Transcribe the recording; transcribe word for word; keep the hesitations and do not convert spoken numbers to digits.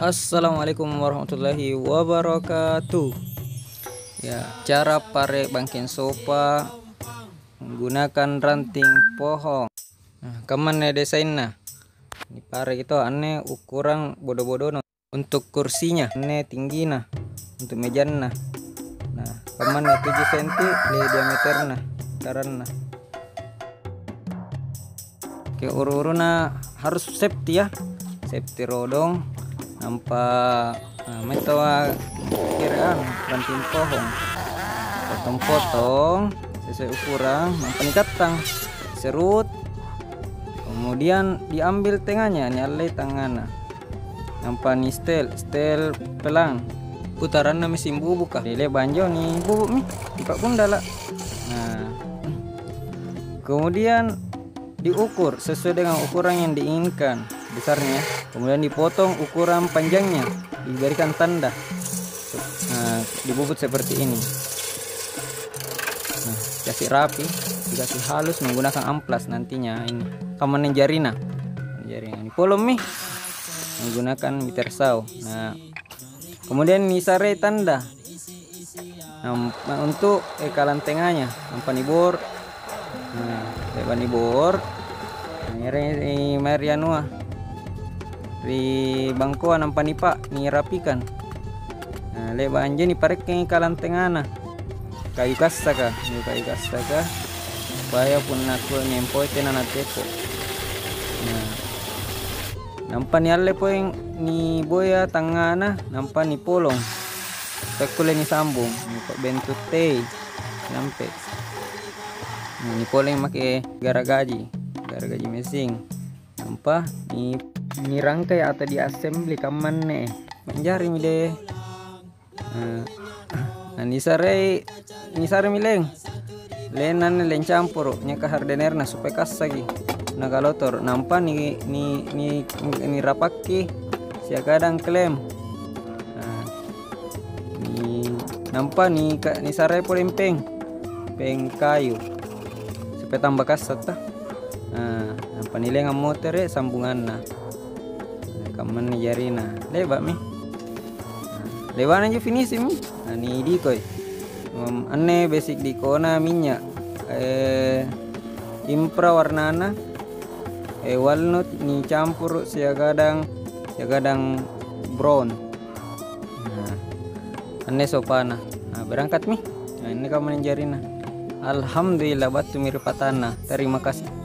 Assalamualaikum warahmatullahi wabarakatuh. Ya, cara pare bangkeng sopa menggunakan ranting pohon. Nah, kammanne desainna. Nipareki to anne ukuran bodo-bodona. Untuk kursinya, anne tinggina. Untuk mejanna. Nah, kammanne tuju senti le diameterna, karanna. Oke, uru-uruna harus safety ya. Safety rodong. Nampa, nah, mai taua kere anu, ranting pohon. Potong-potong sesuai ukuran, nampa nikattang. Serut. Kemudian diambil tengahnya, niallei tangngana. Nampa ni setel, setel pelang. Putaranna mesin bubuka. Le'ba' anjo ni bubu'mi, ni pa'gundala'. Nah, kemudian diukur sesuai dengan ukuran yang diinginkan besarnya. Kemudian dipotong ukuran panjangnya, diberikan tanda. Nah, dibubut seperti ini. Nah, kasih rapi, dikasih halus menggunakan amplas nantinya ini. Kammanne jarina. Jarina. Ni polongmi menggunakan miter sau. Nah, kemudian nisare tanda. Nah, untuk, eh, kalang tengahnya, nampa nibor. Nah, le'ba' nibor. Nah, ere-, eh, mae ri anua. Ri bangkoa nampa nipa-, nirapikan. Nah, le'ba' anjo niparekkengi kalang tengana. Kayu kassaka, injo kayu kassaka, supaya punna kulle nyempoi tena natepo'. Nah, nampa nialle poeng niboya tangngana, nampa nipolong. Takkulle nisambung, nipa'bentu tei, nampe. Nah, nipoleng make garagaji, garagaji mesing. Nampa ni-, nirangkai atau di assembly kammanne. Manjarimi deh. Nah, nah, nisarei, nisaremi leng. Leng nanne leng campuru', nyaka hardenerna supaya kassaki. Nakalotoro', nampa ni, ni, ni, nirapakki siagang klem. Nah, ni, nampa ni, ka-, nisarei pole peng, peng kayu. Supaya tamba kassa' ta. Nah, nampa nileng ammotere' sambunganna. Kammanne jarina. Le'ba'mi. Nah, le'ba'na injo finishing mi. Nah, nidikoi. Em, anne basic dikona minnya', eh, impra warnana, eh, walnut nicampuru' siagadang, siagadang brown. Nah, anne sopana. Nah, berangkatmi. Nah, anne kammanne jarina. Alhamdulillah, battumi ri patanna. Terima kasih.